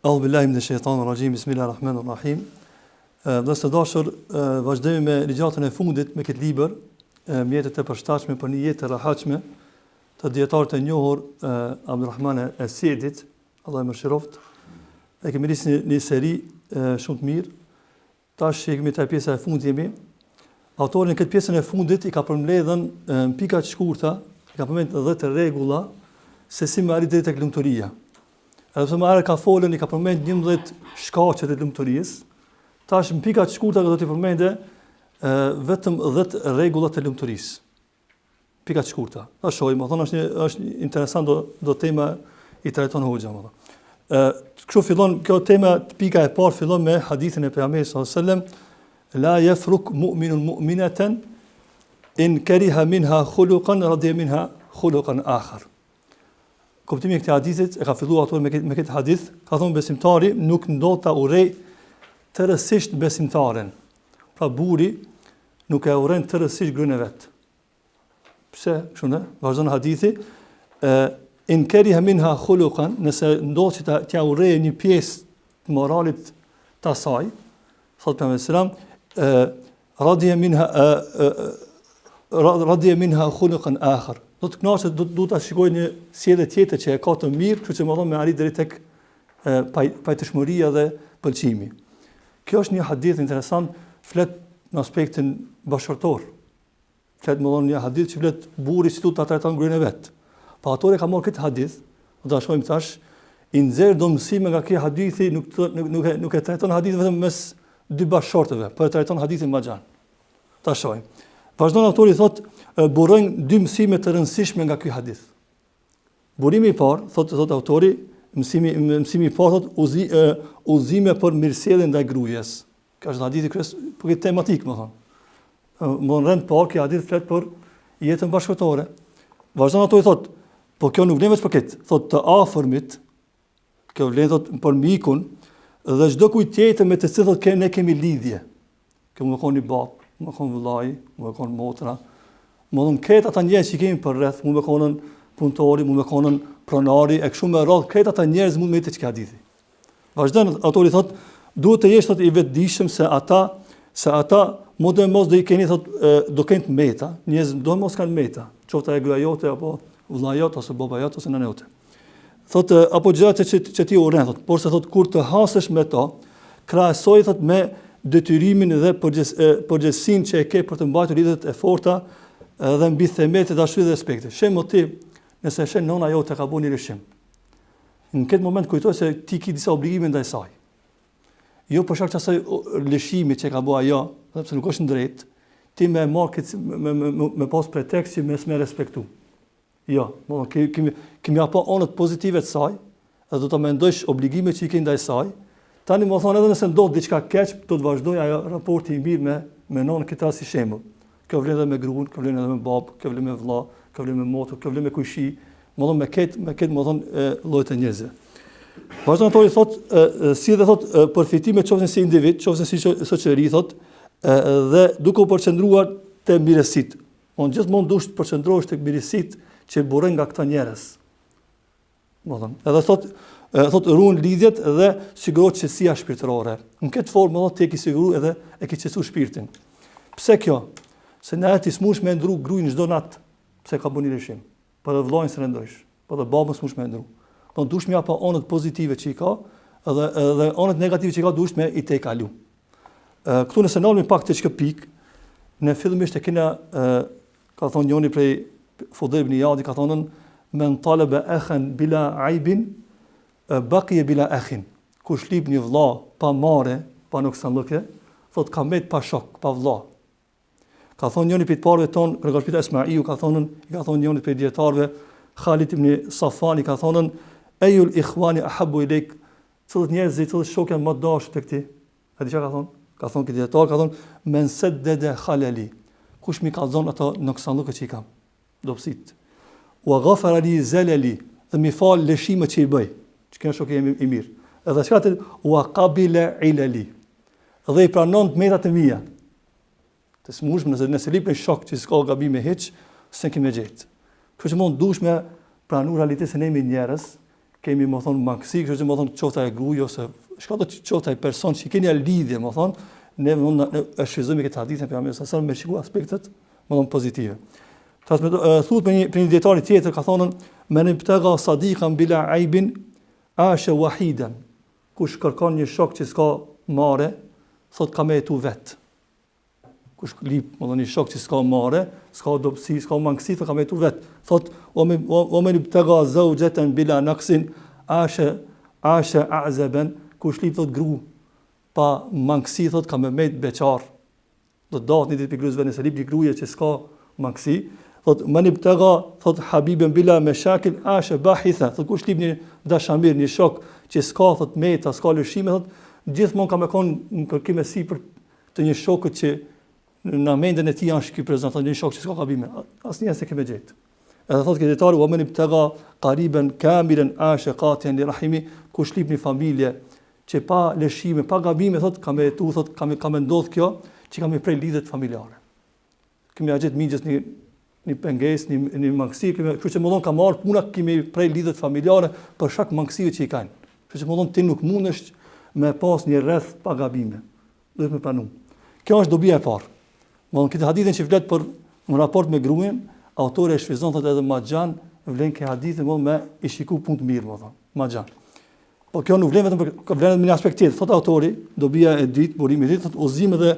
Eudhu billahi mine shejtani rraxhim, bismillahi rahmani rahim. Vëllezër të dashur, vazhdojmë me ligjëratën e fundit me këtë libër, mjetet e përshtatshme për një jetë të rehatshme, të dijetarit të njohur Abdulrahman Es-Sadit, Allahu e mëshiroftë. E kemi nisë një, një seri shumë të mirë. Tash jemi te pjesa e fundit jemi. Autori në këtë pjesën e fundit i ka përmbledhën në pika të shkurta, i ka përmend 10 rregulla se si me arrit deri tek lumturia. Edhe pse më herët ka folën, i ka përmend 11 shkaqe të lumturisë. Tash në pika të shkurta do t'i përmendë vetëm 10 rregulla të lumturisë. Pika të shkurta. Ta shohim, do thonë është një është interesant do do tema i trajton hoxha më thonë. Ë, kështu fillon kjo tema, pika e parë fillon me hadithin e pejgamberit sallallahu alajhi wasallam, la yafruk mu'minun mu'minatan in kariha minha khuluqan radiya minha khuluqan akhar. Kuptimi i këtij hadithit e ka filluar autori me këtë me këtë hadith, ka thonë besimtari nuk ndodh ta urrej tërësisht besimtaren. Pra burri nuk e urren tërësisht gruan e vet. Pse? Kështu ne, vazhdon hadithi, ë in kariha minha khuluqan, nëse ndodh që ta t'ia urrejë një pjesë të moralit të asaj, thotë pejgamberi selam, ë radiya minha ë radiya minha khuluqan akhar. Do të kënaqet, do do ta shikojë një sjellje tjetër që e ka të mirë, kështu që më thonë me arrit deri tek pajtueshmëria dhe pëlqimi. Kjo është një hadith interesant, flet në aspektin bashkëshortor. Flet më thonë një hadith që flet burri si duhet ta trajton gruan e vet. Po autori ka marrë këtë hadith, do ta shohim tash, i nxjerr do mësime nga ky hadithi, nuk nuk nuk e nuk e trajton hadithin vetëm mes dy bashkëshortëve, po e trajton hadithin më gjanë. Ta shohim. Vazhdon autori thot, burojnë dy mësime të rëndësishme nga ky hadith. Burimi i parë, thotë thotë autori, mësimi mësimi i parë thotë uzi, udhëzime për mirësjellje ndaj gruas. Kjo është hadithi kryes për këtë tematikë, më thonë. Më në rend parë, ky hadith flet për jetën bashkëshortore. Vazhdon autori thotë, po kjo nuk vlen veç për këtë. Thotë të afërmit, kjo vlen thotë për mikun dhe çdo kujt tjetër me të cilët thotë ne kemi lidhje. Kjo me konë një babë, me konë vëllai, me konë motra, me thonë krejt ata njerëz që kemi përreth, mu me konën punëtori, mu me konën pronari, e kështu me radhë, krejt ata njerëz mund me të qe hadithi. Vazhdon, autori thot, duhet të jesh thot i vetëdijshëm se ata, se ata medoemos do i keni thot, do kenë të meta, njerëz medoemos kanë meta, qoftë ajo gruaja jote apo vëllai jot ose baba jot ose nëna jote. Thotë apo gjërat që që, që ti urren thotë, porse thotë kur të hasesh me to, krahasoj thotë me detyrimin dhe përgjegjës, përgjegjësinë që e ke për të mbajtur lidhjet e forta dhe mbi themelet e dashurisë dhe respektit. Shembull ti, nëse e sheh nona jote ka bërë një lëshim. Në këtë moment kujto se ti ke disa obligime ndaj saj. Jo për shkak të asaj lëshimi që ka bërë ajo, edhe pse nuk është drejt, ti me marr këtë me me me, me pas pretekst që me s'me respektu. Jo, do të thonë kemi kemi apo anët pozitive të saj, dhe do të mendojsh obligimet që i ke ndaj saj. Tani më thonë edhe nëse ndodh diçka keq, do të vazhdojë ajo raporti i mirë me me nënën këtë si shembull. Kjo vlen edhe me gruan, kjo vlen edhe me babë, kjo vlen me vëlla, kjo vlen me motër, kjo vlen me kujshi, më thonë me këtë, me këtë më thonë llojet e njerëzve. Vazhdon autori thot, si dhe thot përfitime qoftë si individ, qoftë si shoqëri thot, dhe duke u përqendruar te mirësitë. Unë gjithmonë duhet të përqendrohesh tek mirësitë që burojnë nga këta njerëz. Do thonë, edhe thot, thot ruan lidhjet dhe sigurohet qetësia shpirtërore. Në këtë formë do ti e ke siguru edhe e ke qetësu shpirtin. Pse kjo? Se në ti s'mush me ndru gruin çdo natë pse ka bërë një lëshim. Po edhe vëllain s'e ndrojsh, po edhe babën s'mush me ndru. Po dush me pa anët pozitive që i ka, edhe edhe anët negative që i ka dush me i tejkalu. Këtu nëse nalemi pak te kjo pikë, ne fillimisht e kena, ka thonë njoni prej Fudejl ibn Ijadi, ka thonë, men talebe ehen bila ajbin, bakije bila ehin. Kush lyp një vlla pa mare, pa noksanllëke, thot ka met pa shok, pa vlla. Ka thonë njëri prej të parëve tonë, kërë ka shpita Esmaiu, ka thonë, i ka thonë njëri prej dijetarëve, Khalid ibn Safan, i ka thonë, ejul ikhwani ahabbu ilejk, cilët njerëz, cilët shokë janë më të dashur tek ti? A di çka ka thonë? Ka thonë këtë dijetar, ka thonë, men seddede khaleli, kush m'i kallzon ato noksanllëke që i kam, dobësitë. Wa ghafara li zeleli, dhe m'i fal lëshimet që i bëj, që ky shok jem i mirë. Edhe çka të, wa qabile ileli, dhe i pranon të metat e mia. Të s'mush, nëse, nëse lyp një shok që s'ka gabime hiç, s'e ke me gjetë. Kështu që mund dush me pranu realitet se ne jemi njerëz, kemi me thonë mangësi, kështu që me thonë qoftë ajo gruaja ose çka do të qoftë ai person që keni lidhje, me thonë, ne me thonë ne e shfrytëzojmë këtë hadithin pejgamberit sallallahu alajhi wasallam me shiku aspektet me thonë pozitive. Transmeto thuhet për një për një dijetar tjetër ka thonë men ibtaga sadiqan bila aibin asha wahidan. Kush kërkon një shok që s'ka marre, thot ka me jetu vet. Kush lip, me thonë një shok që s'ka marre, s'ka dobësi, s'ka mangësi, thot ka me jetu vet. Thot, ue men ibtega zeuxheten bila naksin, ashe, ashe a'zeben, kush lip, thot, gru, pa mangësi, thot, ka me met beqar. Do të dahet një ditë prej grusë vet, nëse lip një gruje që s'ka mangësi, thot, men ibtega, thot, habiben bila meshakil, ashe bahitha, thot, kush lip një dashamir, një shok që s'ka, thot, meta, s'ka lëshime, thot, gjithmonë ka me konë në kërkim e sipër të një shokut që në mendjen e tij është ky prezanton një shok që s'ka gabime, asnjëherë s'e ke me gjetë. Edhe thotë ky dijetar, "Wa men ibtaga qariban kamilan asha qatian li rahimi", kush lip një familje që pa lëshime, pa gabime, thotë ka me jetu, thotë ka me ka me ndodh kjo, që ka me pre lidhjet familjare. Ke me ia gjet mixhës një një pengesë, një një mangësi, kështu që me thonë ka marr puna ke me pre lidhjet familjare për shkak mangësive që i kanë. Kështu që me thonë ti nuk mundesh me pas një rreth pa gabime. Duhet me pranu. Kjo është dobia e parë. Me thonë këtë hadithin që flet për në raport me gruan, autori e shfrytëzon thotë edhe ma gjan vlen ky hadithi me me i shiku punë të mirë, me thonë, ma gjan. Po kjo nuk vlen vetëm për kjo vlen edhe në një aspekt tjetër. Thotë autori, dobia e dytë, burimi i dytë, thotë udhëzimet dhe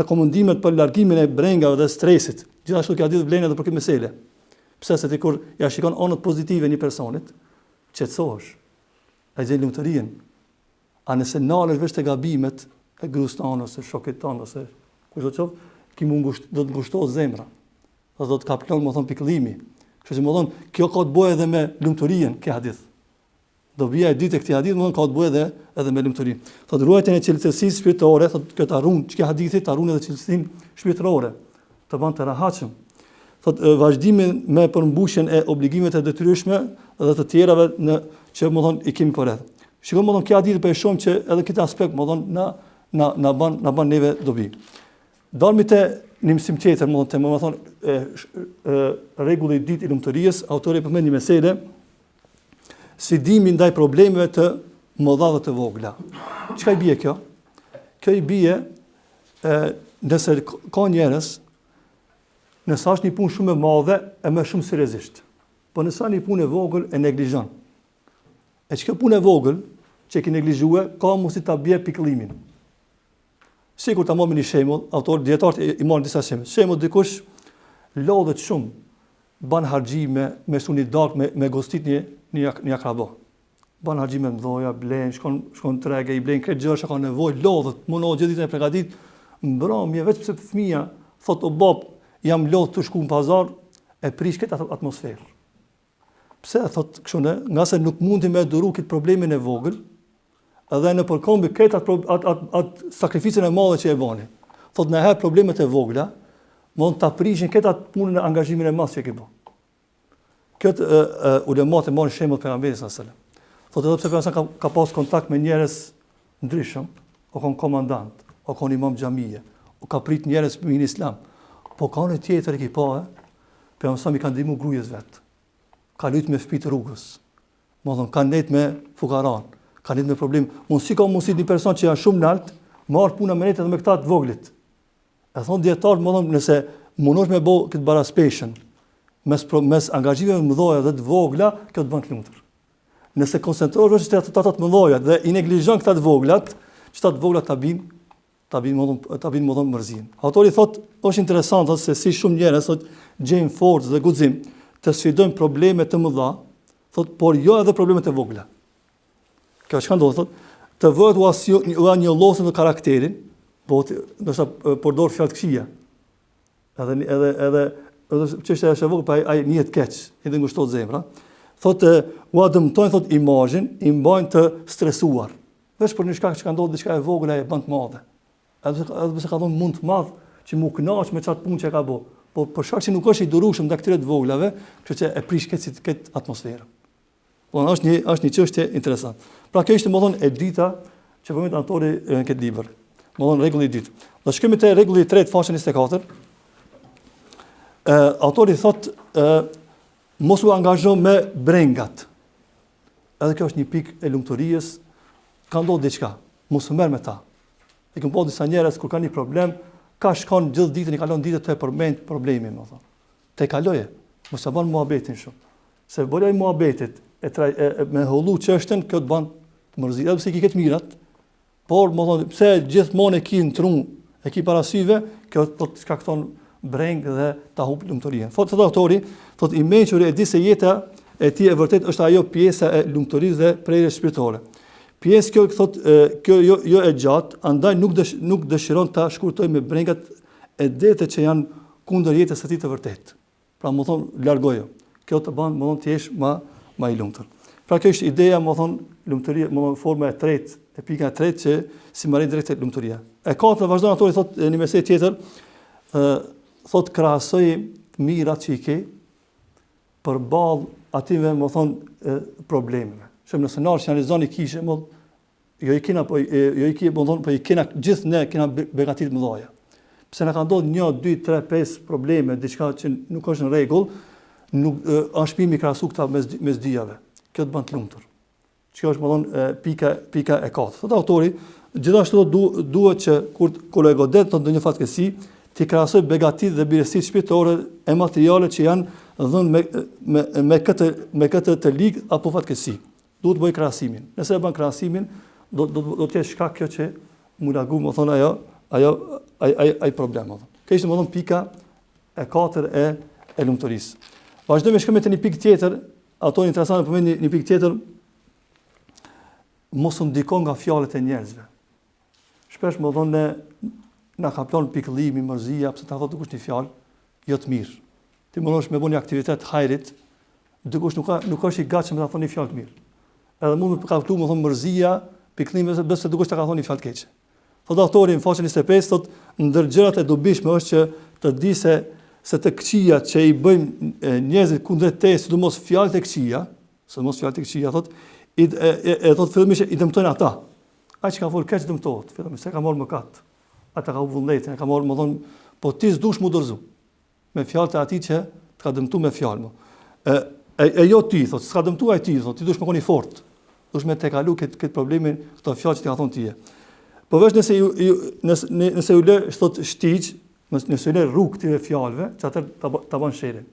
rekomandimet për largimin e brengave dhe stresit. Gjithashtu kjo hadith vlen edhe për këtë meselë. Pse se ti kur ja shikon anët pozitive një personit, qetësohesh. E gjen lumturinë. A nëse nalesh veç te gabimet e gruas tënde ose shokit tënd ose kushdo qoftë, ki mu ngusht, do të ngushtohet zemra. Dhe do të kaplon, me thonë, pikëllimi. Kështu që me thonë, kjo ka të bëjë edhe me lumturinë, ky hadith. Dobia e dytë e këtij hadithi, me thonë, ka të bëjë edhe edhe me lumturinë. Thotë ruajtjen e cilësisë shpirtërore, thotë kjo ta ruan, ky hadithi ta ruan edhe cilësinë shpirtërore, të bën të rehatshëm. Thotë vazhdimin me përmbushjen e obligimeve të detyrueshme dhe të tjerave në që me thonë i kemi përreth. Shikoj me thonë ky hadith po e shohim që edhe këtë aspekt me thonë na na na bën na bën neve dobi. Dalmi te një mësim tjetër, me thonë, te me thonë e, e, rregulli i dytë i lumturisë, autori përmend një mesele sfidimi ndaj problemeve të mëdha dhe të vogla. Çka i bie kjo? Kjo i bie e, nëse ka njerëz, nëse është një punë shumë e madhe e merr shumë seriozisht. Po nëse një punë e vogël e neglizhon. E që kjo punë e vogël që e ki neglizhue, ka mundësi ta bje pikëllimin. Sikur ta marrim një shembull, autor dijetarët i marrin disa shembuj. Shembull dikush lodhet shumë, ban harxhime me shtu një darkë me me gostit një një një akraba. Ban harxhime të mëdha, blen, shkon shkon treg, i blen krejt gjërat që ka nevojë, lodhet, munohet gjithë ditën e përgatit. Mbrëmje veç pse fëmija thot o bab, jam lodh tu shku në pazar, e prish këtë atmosferë. Pse e thot kështu ne? Ngase nuk mundi me duru këtë problemin e vogël, edhe nëpërkombi këtë atë at, at, at sakrificën e madhe që e bani. Thot najherë problemet e vogla, mund ta prishin këtë atë punën e angazhimin e madh që e ke bë. Këtë e, e, ulemat e marrin shembull pejgamberit sallallahu alajhi wasallam. Thot edhe pse pejgamberi ka, ka pas kontakt me njerëz ndryshëm, o kon komandant, o kon imam xhamie, o ka prit njerëz në islam. Po ka një tjetër e ki pa, e, Pejgamberi i ka ndihmu grujes vet. Ka lujt me fëmijët rrugës. Me thonë, ka nejt me fukaran, ka nejt me problem. Mund si ka mundësi një person që janë shumë nalt, marr puna me nejt edhe me këta të voglit. E thonë dijetarët, me thonë, nëse mundosh me bo këtë baraspeshën, mes, mes angazhimeve të mëdha dhe të vogla, kjo të bën të lumtur. Nëse koncentrohesh te ato të mëdha dhe i neglizhon këta të voglat, qëta të voglat ta bin ta bin me thonë ta bin me thonë mërzinë. Autori thot, është interesant thot se si shumë njerëz thot gjejnë forcë dhe guxim të sfidojnë probleme të mëdha, thot por jo edhe problemet e vogla. Kjo çka ndodh thot, të voglat ua si ua njollosin karakterin, po ndoshta përdor fjalë të këqija. Edhe edhe edhe edhe çështja është e vogël, po ai ai ndihet keq, i dhe ngushtohet zemra. Thotë ua dëmtojnë thot imazhin, i mbajnë të stresuar. Veç për një shkak që ka ndodhur diçka e vogël ai e bën të madhe. Edhe edhe pse ka dhënë mund të madh që mu kënaq me çat punë që ka bë. Po për shkak që nuk është i durueshëm ndaj këtyre të voglave, kështu që e prish këtë këtë atmosferë. Po është një është një çështje interesante. Pra kjo ishte me thonë e dyta që përmend autori në këtë libër. Me thonë rregulli i dytë. Do shkojmë te rregulli i tretë faqe 24. Ë autori thot ë mos u angazho me brengat. Edhe kjo është një pikë e lumturisë, ka ndodhur diçka, mos u merr me ta. E kam pa disa njerëz kur kanë një problem, ka shkon gjithë ditën i kalon ditën tu e përmend problemin, me thonë. Tejkaloje, mos e bën muhabetin shumë. Se bërja e muhabetit e, traj, e, e me hollu çështjen, kjo të bën të mërzit. Edhe pse i ke të mirat, por me thonë, pse gjithmonë e ki në tru, e ki para syve, kjo të të shkakton brengë dhe ta hup lumturinë. Thotë thotë autori, thotë i mençuri e di se jeta e tij e vërtetë është ajo pjesa e lumturisë dhe prerjes shpirtërore. Pjesë kjo thotë kjo jo jo e gjatë, andaj nuk dësh, nuk dëshiron ta shkurtojë me brengat e dertet që janë kundër jetës së tij të vërtetë. Pra me thonë, largoju. Kjo të bën, me thonë, të jesh ma, ma i lumtur. Pra kjo është ideja, me thonë, lumturia, me thonë, forma e tretë, e pika e tretë që si me arrit drejt te lumturia. E katërta vazhdon autori, thotë, një mesele tjetër, ë thotë krahasoji të mirat që i ke përballë atyre, me thonë, problemeve. Shumë nëse nalsh analizon i kishe, më Jo i kena, po, jo i kena, me thonë, po i kena, gjithë ne kena begati të mëdhaja. Pse na ka ndodhë një, dy, tre, pesë probleme, diçka që nuk është në rregull, nuk, është mirë mi krahasu këta mes, mes dyjave. Kjo të bën të lumtur. Kjo është, me thonë, pika, pika e katërt. Thotë autori, gjithashtu du, duhet që kur, kur e godet të ndonjë fatkeqësi, t'i krahasojë begatitë dhe mirësitë shpirtërore e materiale që janë dhënë me, me, me, këtë, me këtë të ligë apo fatkeqësi. Duhet të bëjë krahasimin. Nëse e bën krahasimin, do do do të jetë shkak kjo që mu largu, me thonë ajo, ajo ai ai ai problem, me thonë. Kjo ishte me thonë pika e katër e e lumturisë. Vazhdojmë shkojmë te një pikë tjetër, ato interesante përmend një, një pikë tjetër. Mos u ndiko nga fjalët e njerëzve. Shpesh me thonë ne na kaplon pikëllimi, mërzia, pse ta thotë dikush një fjalë jo të mirë. Ti mundohesh me bo një aktivitet hajrit, dikush nuk ka nuk është i gatshëm të thonë një fjalë të mirë. Edhe mund të kaplu me thonë mërzia, pikëllimi pse dikush ta ka thonë një fjalë të keqe. Thotë autori në faqen 25 thotë ndër gjërat e dobishme është që të di se se të këqija që i bëjnë njerëzit kundër teje, sidomos fjalët e këqija, sidomos fjalët e këqija thotë, i e, e, e thotë fillimisht i dëmtojnë ata. Ai që ka fol keq dëmtohet, fillimisht se ka marrë mëkat. Ata ka humbur vullnetin, e ka marrë, me thonë, po ti s'dush mu dorëzu. Me fjalët e atij që të ka dëmtu me fjalë. Mo. E, e, e jo ti, thotë, s'ka dëmtu ai ti, thotë, ti dush me kon i fort. Dush me tejkalu këtë këtë problemin, këto fjalë që t'i ka thonë ty. Po veç nëse ju, ju nëse, nëse ju lë, thotë, shtigj, nëse ju lë rrugë këtyre fjalëve, që atëherë ta, ta bën sherrin.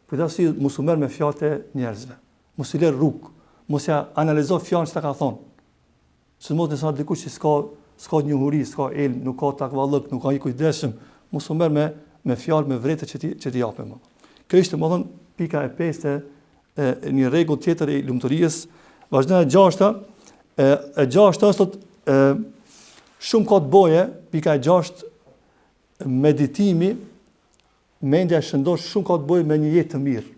Kujdes mos u merr me fjalët e njerëzve. Mos i lë rrugë, mos ja analizo fjalën që ta ka thonë. Sidomos nëse dikush që s'ka s'ka njohuri, s'ka ilm, nuk ka takvallëk, nuk ka i kujdesshëm, mos u merr me me fjalë, me vërejtje që ti që ti japin. Kjo ishte me thonë pika e pestë e, e një rregull tjetër i lumturisë. Vazhdon e gjashta, e, e gjashta është thotë e, shumë ka të boje, pika e gjashtë meditimi mendja e shëndoshë shumë ka të bëjë me një jetë të mirë.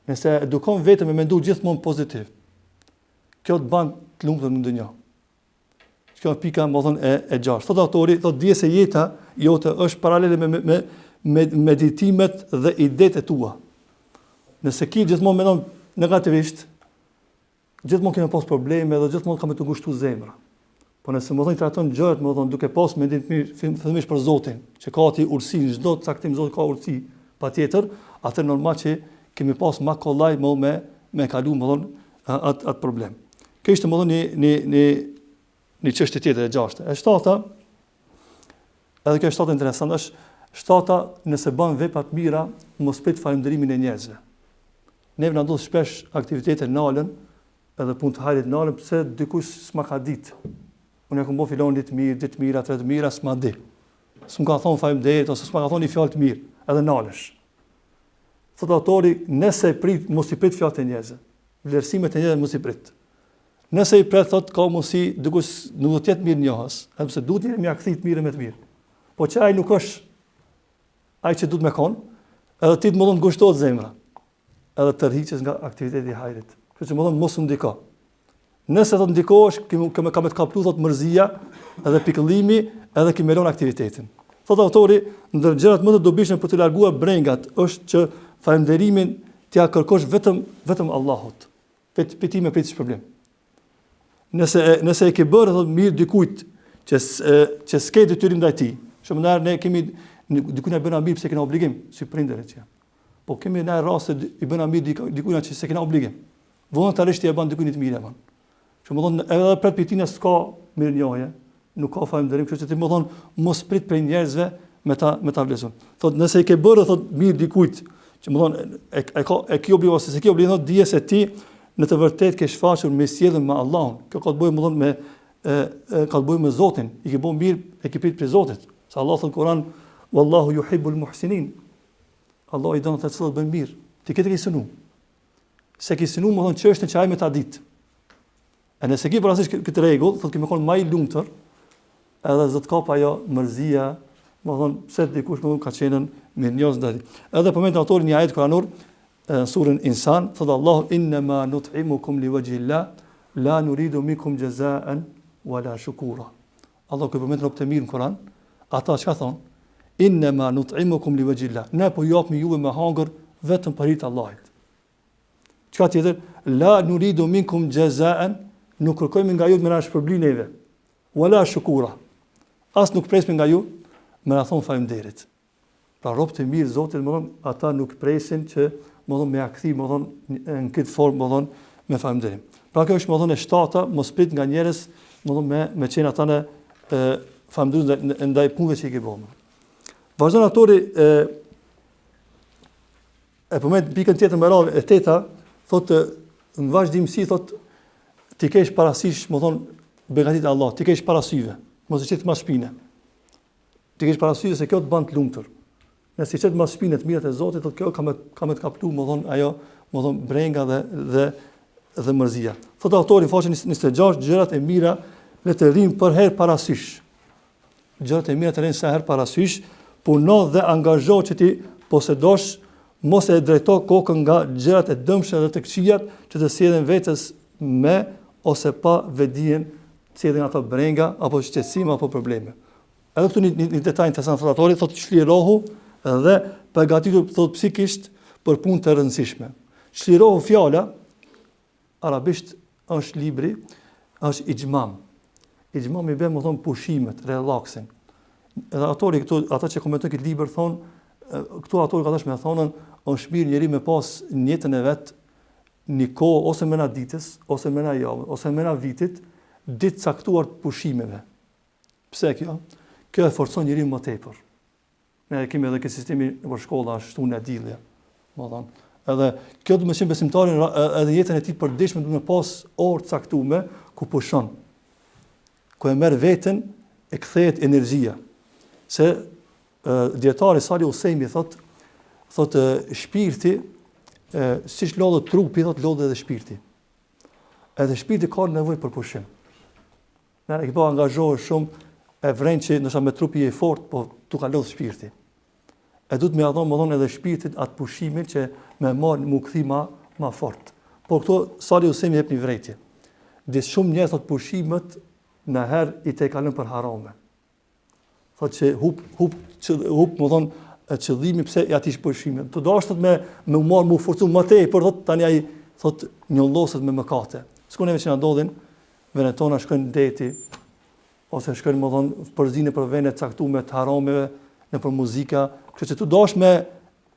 Nëse edukon veten me mendu gjithmonë pozitiv, kjo të bën të lumtur në dynja. Kjo është pika, me thonë, e, e gjashtë. Thotë autori, thotë dije se jeta jote është paralele me, me, me meditimet dhe idetë e tua. Nëse ki gjithmonë mendon negativisht, Gjithmonë kemi pas probleme dhe gjithmonë ka me të ngushtu zemra. Po nëse me thonë trajton gjërat, me thonë duke pas mendim të mirë, fillimisht për Zotin, që ka aty urtësi në çdo caktim Zoti ka urtësi, patjetër, atë normal që kemi pas më kollaj më me me kalu me thonë atë atë problem. Kjo ishte me thonë një një një një çështje tjetër e gjashtë. E shtata, edhe kjo e shtata interesant është, shtata nëse bën vepra të mira, mos prit falënderimin e njerëzve. Neve na ndodh shpesh aktivitete nalen, edhe punë të hajrit nalen, pse dikush s'ma ka ditë. Unë e kam bo filonit të mirë, ditë mira, tre të mira, s'ma di. S'më ka thonë faleminderit ose s'ma ka thonë një fjalë të mirë, edhe nalesh. Thotë autori, nëse prit, mos i prit fjalët e njerëzve. Vlerësimet e njerëzve mos i prit. Nëse i pret thot ka mundësi dikush nuk do të jetë mirënjohës, edhe pse duhet njeri me ia kthy të mirën me të mirë. Po që ai nuk është ai që duhet me kon, edhe ti me thonë ngushtohet zemra, edhe tërhiqesh nga aktiviteti i hajrit. Kështu që me thonë mos u ndiko. Nëse do të ndikohesh, ke me ka me të kaplu thot mërzia edhe pikëllimi, edhe ke me lon aktivitetin. Thot autori, ndër gjërat më të dobishme për të larguar brengat është që falënderimin t'ia kërkosh vetëm vetëm Allahut. Prej prej tij me prit shpërblim. Nëse nëse e ke bërë thot mirë dikujt që që s'ke detyrim ndaj tij. Shumë herë ne kemi dikujt na bëna mirë pse kena obligim si prindërit që. Po kemi në raste i bëna mirë dikujt që s'e kena obligim. Vullnetarisht ti e bën dikujt një të mirë e bën. Që me thonë, edhe pret prej tina s'ka mirënjohje, nuk ka falënderim, kështu që ti me thonë, mos prit prej njerëzve me ta, me ta vlerësu. Thot, nëse i ke bërë, thot, mirë dikujt, që me thonë, e, e, ka, e ki obligim, ose s'e ki obligim, thot, dije se ti në të vërtet ke shfaqur mirësjelljen me Allahun. Kjo ka të bëjë, me thonë, me, e, e, ka të bëjë me Zotin, i ke bërë mirë, e ke prit prej Zotit. Se Allah thot në Kur'an, Wallahu yuhibbul muhsinin. Allah i don ata të cilët bëjnë mirë. Ti këtë ke synu. S'e ke synu, me thonë, çështjen që ai me ta ditë. E nëse ki parasysh këtë rregull, thotë ki me konë ma i lumtur, edhe s'do të kap ajo mërzia, me thonë, pse dikush me thonë ka qenë mirënjohës ndaj tij. Edhe përmend autori një ajet kuranor në surën Insan, thotë Allahu inna ma nut'imukum li wajhi Allah, la nuridu minkum jazaan wala shukura. Allahu kur përmend robët e mirë në Kur'an, ata çka thon? Inna ma nut'imukum li wajhi Allah. Ne po japim juve me hangër vetëm për hir të Allahit. Çka tjetër? La nuridu minkum jazaan, nuk kërkojmë nga ju me na shpërbly neve. Wala shukura. As nuk presim nga ju me na thon faleminderit. Pra robët e mirë Zotit, me thonë, ata nuk presin që, me thonë, me ia kthy, me thonë, në këtë formë, me thonë, me falënderim. Pra kjo është, me thonë, e shtata, mos prit nga njerëz, me thonë, me, me qenë ata në e, falënderues ndaj, ndaj punëve që i ke bërë. Vazhdon autori e, e përmend pikën tjetër me radhë e teta, thotë në vazhdimësi thotë t'i kesh parasysh, me thonë, begatitë e Allahut, t'i kesh para syve, mos i qet mas shpine. T'i kesh parasysh se kjo të bën të lumtur. Nëse i qet mas shpine të mirat e Zotit, thotë kjo ka me ka me të kaplu, me thon ajo, me thon brenga dhe dhe dhe mërzia. Thotë autori në faqen 26 gjërat e mira le të rrinë përherë parasysh. Gjërat e mira të rrinë sa herë parasysh, puno dhe angazhohu që t'i posedosh, mos e drejto kokën nga gjërat e dëmshme dhe të këqijat që të sjellin vetes me ose pa vetëdijen të sjellin ato brenga apo shqetësime apo probleme. Edhe këtu një, një, një detaj interesant thotë autori, thotë çlirohu dhe përgatitu thotë psikisht për punë të rëndësishme. Çlirohu fjala arabisht është libri, është ixhmam. Ixhmam i bie me thonë pushimet, relaksin. Edhe autori këtu, ata që komentojnë këtë libër thonë, këtu autori ka dashur me thonën, është mirë njeri me pas në jetën e vet një kohë ose mrena ditës, ose mrena javës, ose mrena vitit, ditë caktuar të pushimeve. Pse kjo? Kjo e forcon njeriun më tepër. Ne e kemi edhe këtë sistemi nëpër shkolla, është shtunë e dielja. Me thonë, edhe kjo do me qenë besimtari edhe jetën e tij përditshme do me pas orë caktume ku pushon. Ku e merr veten e kthehet energjia. Se dietari Salih Usejmi thot thot shpirti e, siç lodhet trupi thot lodhet edhe shpirti. Edhe shpirti ka nevojë për pushim. Ne e po angazhohesh shumë e vren që ndoshta me trupi je i fort, po t'u ka lodh shpirti. E duhet me ia dhon, me dhon edhe shpirtit atë pushimin që me marr m'u kthy ma ma fort. Por këtu Salih Usejmi jep një vërejtje. Disa shumë njerëz thot pushimet nëherë i tejkalon për harame. Thotë që hup hup që hup me thon qëllimi pse ja ti pushime. Tu dashtë me me u marr m'u forcu më tepër thot tani ai thot njolloset me mëkate. Sikur neve që na ndodhin venet tona shkojnë deti ose shkojnë me thon përzihen për vende të caktuara të harameve nëpër muzika, kështu që tu dash me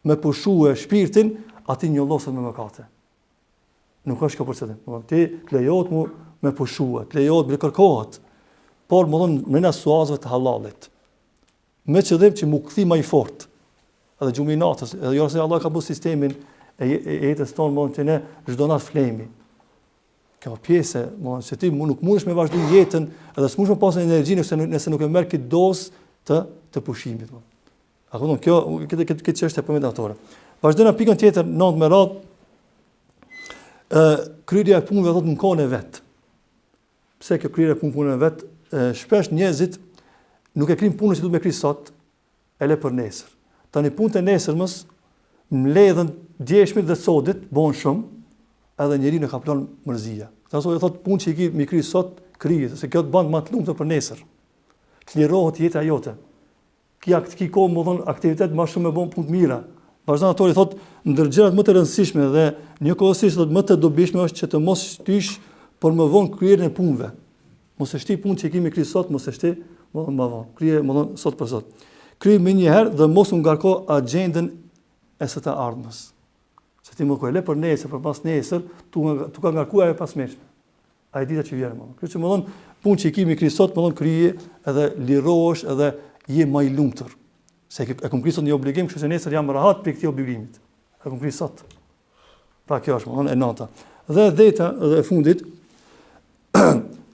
me pushue shpirtin, aty njolloset me mëkate. Nuk është kjo për qëllim. Do të ti të lejohet mu me pushue, të lejohet me kërkohet. Por me thonë mrena suazave të hallallit. Me qëllim që mu kthy më i fort. Edhe gjumi i natës, edhe jo se Allah ka bërë sistemin e, e jetës tonë, me thonë që ne çdo natë flemi. Kjo pjesë, me thonë se ti nuk mundesh me vazhdu jetën, edhe s'mundesh me pasë energji nëse nëse nuk e merr këtë dozë të të pushimit. Më. A kupton kjo këtë këtë këtë çështje përmend autori. Vazhdojmë në pikën tjetër, nëntë me radhë. Ë kryerja e punëve thotë në kohën e vet. Pse kjo kryerja e punëve në kohën e vet? Shpesh njerëzit nuk e kryjnë punën që duhet me kry sot, e le për nesër. Tani punët e nesërmës mbledhen djeshmit dhe sodit, bëhen shumë, edhe njeriun e kaplon mërzia. Këta sot e thot punë që i ki mi kry sot, kryje, se kjo të bën më të lumtur për nesër. Të lirohet jeta jote. Ki akt ki kohë, me thonë, aktivitet më shumë me bon punë të mira. Vazhdon autori thot, ndër gjërat më të rëndësishme dhe njëkohësisht thot më të dobishme është që të mos shtysh për më vonë kryerjen e punëve. Mos e shti punë që i ki me kry sot, mos e shti, me thonë më vonë. Kryje, me thonë, sot për sot. Kryj menjëherë dhe mos u ngarko agjendën e së të ardhmes. Se Se ti më kur e le për nesër, për pas nesër, tu, tu ka ngarku ajo e pasnesërme. Ajo dita që vjen, më thonë. Kështu që më thonë, punë që i ki mi kry sot, më thonë, kryje edhe lirohesh edhe je ma i lumtur. Se e kom kry sot një obligim, kështu që nesër jam rahat prej këtij obligimit. E kom kry sot. Pra kjo është, më thonë, e nanta. Dhe e dheta dhe e fundit,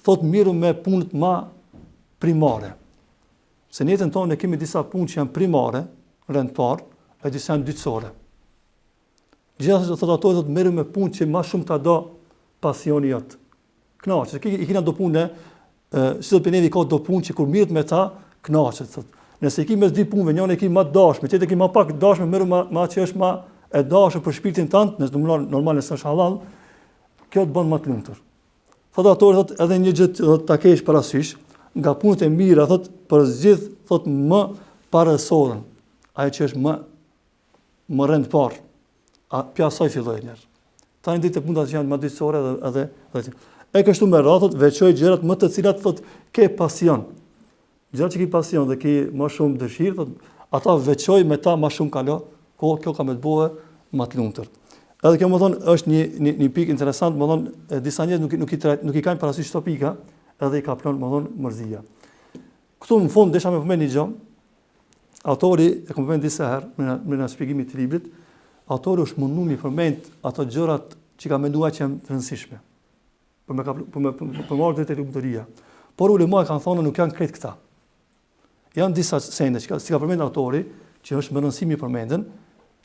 thot merru me punët ma primare. Se në jetën tonë ne kemi disa punë që janë primare, rend parë, e disa janë dytësore. Gjithashtu thotë ato thotë merru me punë që ma shumë ta do pasioni jot. Kënaqet, i kina do punë, si do për ka do punë që kur mirret me ta, kënaqet thotë. Nëse i ki mes dy punëve, njërin e ki më të dashme, tjetrën e ki më pak të dashme, merru me me atë që është më e dashur për shpirtin tënd, nëse normal normal nëse është halal, kjo të bën më të lumtur. Thotë autori thotë edhe një gjë thotë ta kesh parasysh, nga punët e mira thotë përzgjidh thotë më parësoren, ajo që është më më rend parë. A prej asaj filloj një herë. Tani ditë punët që janë më dytësore edhe edhe edhe. E kështu me radhë thotë veçoj gjërat më të cilat thotë ke pasion. Gjërat që ke pasion dhe ke më shumë dëshirë thotë ata veçoj me ta më shumë kalo, kohë kjo ka me të bo më të lumtur. Edhe kjo më thonë është një një një pikë interesant, më thonë disa njerëz nuk nuk i nuk i kanë parasysh këto pika, edhe i kaplon më thonë mërzia. Këtu në fund desha me përmend një gjë. Autori e kam përmend disa herë në në në shpjegimin e librit, autori është mundu mi përmend ato gjërat që ka menduar që janë të rëndësishme. Për me për me për, për marrë drejt lumturia. Por ulema kanë thonë nuk janë krejt këta. Janë disa sende që s'i ka përmend autori, që është me rëndësi mi përmendën,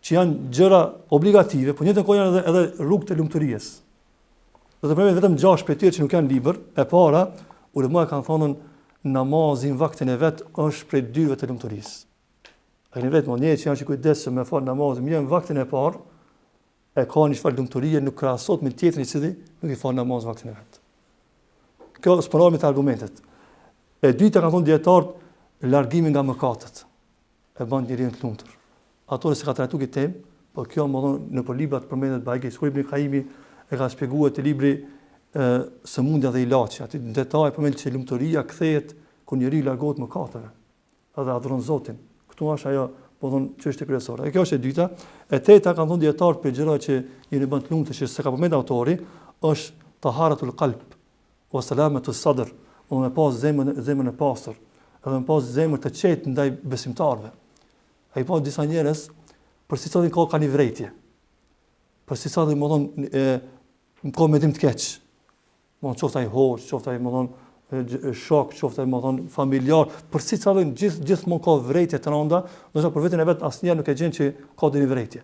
që janë gjëra obligative, por njëjtën kohë janë edhe edhe rrugë të lumturisë. Do të përmend vetëm gjashtë prej tyre që nuk janë libër. E para, ulema kanë thonë namazi në vaktin e vet është prej dyerve të lumturisë. A keni vetë më një që janë që kujdesshëm me fal namazin, mirë në vaktin e parë, e ka një çfarë lumturie, nuk krahasohet me tjetrin i cili nuk i fal namaz në vaktin e vet. Kjo s'po me të argumentet. E dyta kanë thonë dijetarët largimi nga mëkatet e bën njeriun të lumtur. Autori s'e ka trajtuar këtë temë, por kjo më thonë nëpër librat përmendet bajagi, sikur Ibn Kajimi e ka shpjeguar te libri e, sëmundja dhe ilaçi, aty në detaj përmendet që lumturia kthehet kur njeriu largohet mëkateve edhe adhuron Zotin. Këtu është ajo, po thon çështje kryesore. E kjo është e dyta. E treta kanë thonë dijetarët për gjëra që njeriun e bën të lumtur që s'e ka përmend autori, është taharatul qalb wa salamatu sadr, do me pas zemrën zemrën e pastër, edhe me pas zemër të qetë ndaj besimtarëve. Ai po disa njerëz për secilin ka ka një vrejtje. Për secilin më thon e ka mendim të keq. Më thonë, qoftë ai hoxhë, qoftë ai, më thonë, shok, qoftë ai, më thonë, familjar, për secilin gjithë, gjithmonë ka vrejtje të rënda, ndërsa për veten e vet asnjëherë nuk e gjen që ka ndonjë vrejtje.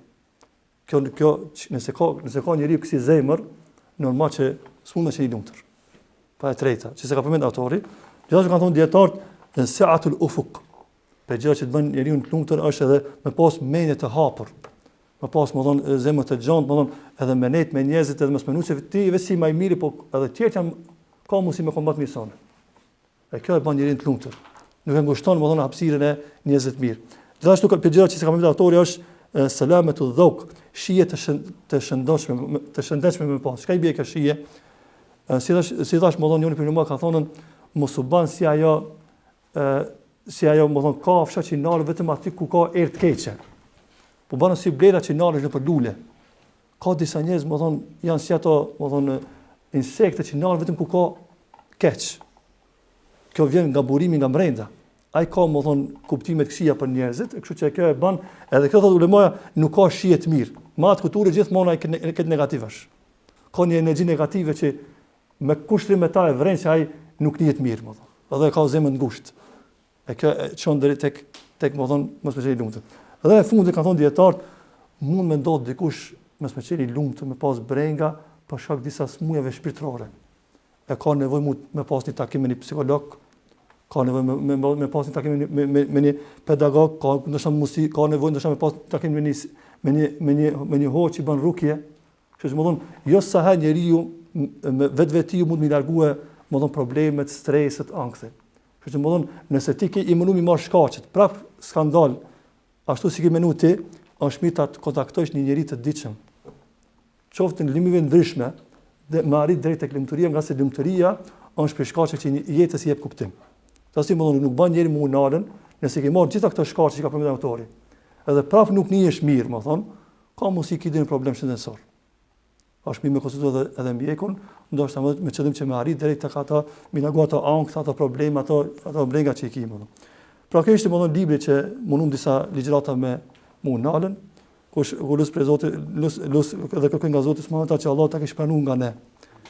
Kjo, kjo, nëse ka, nëse ka njeriu kësi zemër, normal që s'mund me qenë i lumtur. Pa e treta, që s'e ka përmend autori, gjithashtu kanë thonë dijetarët, në seatul ufuk, Prej gjëra që të bën njeriun të lumtur është edhe me pas mendje të hapur. Me pas, më thonë, zemër të gjanë, më thonë, edhe me nejt me njerëzit edhe mos menu se ti veç si më i miri, po edhe tjerët janë ka mundësi me kon ma të mirë se unë. E kjo e bën njeriun të lumtur. Nuk e ngushton, më thonë, hapësirën e njerëzve të mirë. Gjithashtu prej gjëra që s'e ka përmend autori është selametu dheuk, shije të shën, të shëndetshme, të shëndetshme me pas. Çka i bie kjo shije? Si thash, si thash, më thonë, njëri prej ka thonë, mos u ban si ajo ë si ajo më thon kafsha që nalet vetëm aty ku ka erë të keqe. Po banu si bleta që nalesh nëpër lule. Ka disa njerëz më thon janë si ato, më thon insekte që nalen vetëm ku ka keq. Kjo vjen nga burimi nga brenda. Ai ka më thon kuptime të këqija për njerëzit, kështu që kjo e bën, edhe kjo thotë ulemaja nuk ka shije të mirë. Me atë kulturë gjithmonë ai këtë negativ është. Ka një energji negative që Me kush rri me ta e vren se ai nuk nihet mirë, më thonë. Edhe e ka zemrën të ngushtë. E kjo e çon deri tek tek më thon mos me qenë i lumtur. Dhe e fundit kanë thonë dijetarët mund me ndodh dikush mos me qenë i lumtur me pas brenga për shkak disa smujave shpirtërore. E ka nevojë mund me pas një takim me një psikolog, ka nevojë me me, me, me pas një takim me, me, me, me një pedagog, ka ndoshta mundësi, ka nevojë ndoshta me pas një takim me një me një me një me një hoxhë që bën rukje, Kështu që më thonë, jo sa herë njeriu me vetvetiu mund me i largue, më thonë, problemet, streset, ankthin. Kështu që më thonë, nëse ti ke i menu mi marrë shkaqet, prap s'ka dal, ashtu si ke menu ti, është mirë ta kontaktojsh një njeri të ditshëm. Qoftë në lëmive ndryshme, dhe me arrit drejt tek lumturia, ngase lumturia është prej shkaqeve që jetës i jep kuptim. Tashti më thonë, nuk bën njeri mu nalën, nëse ke marrë gjitha këto shkaqe që ka përmendur autori. Edhe prap nuk nihesh mirë, më thonë, Ka mundësi ki ndonjë problem shëndetësor. Është mirë me konsultu edhe, edhe mjekun, ndoshta më me qëllim që me arrit deri tek ata, me largu ato ankth, ato probleme, ato ato brenga që i kemi. Pra kjo ishte më thonë libri që mundum disa ligjërata me mu nalën, kush ku lus prej Zotit, lus lus edhe kërkoj nga Zoti subhanahu që Allah ta kish pranu nga ne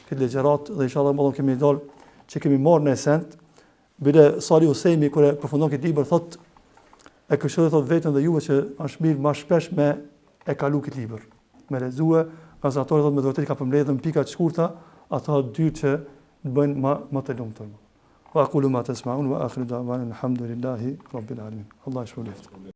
këtë ligjëratë dhe inshallah më thonë kemi dal që kemi marrë në esencë Bile Salih Uthejmini kur e përfundon këtë libër thot e këshilloj thot veten dhe juve që është mirë më shpesh me e kalu këtë libër. Me lexue, ngase ato thot me të vërtetë ka përmbledhur në pika të shkurta ato dy që të bëjnë më më të lumtur. Wa aqulu ma tasma'un wa akhiru da'wana alhamdulillahi rabbil alamin. Allah ju shpërbleftë.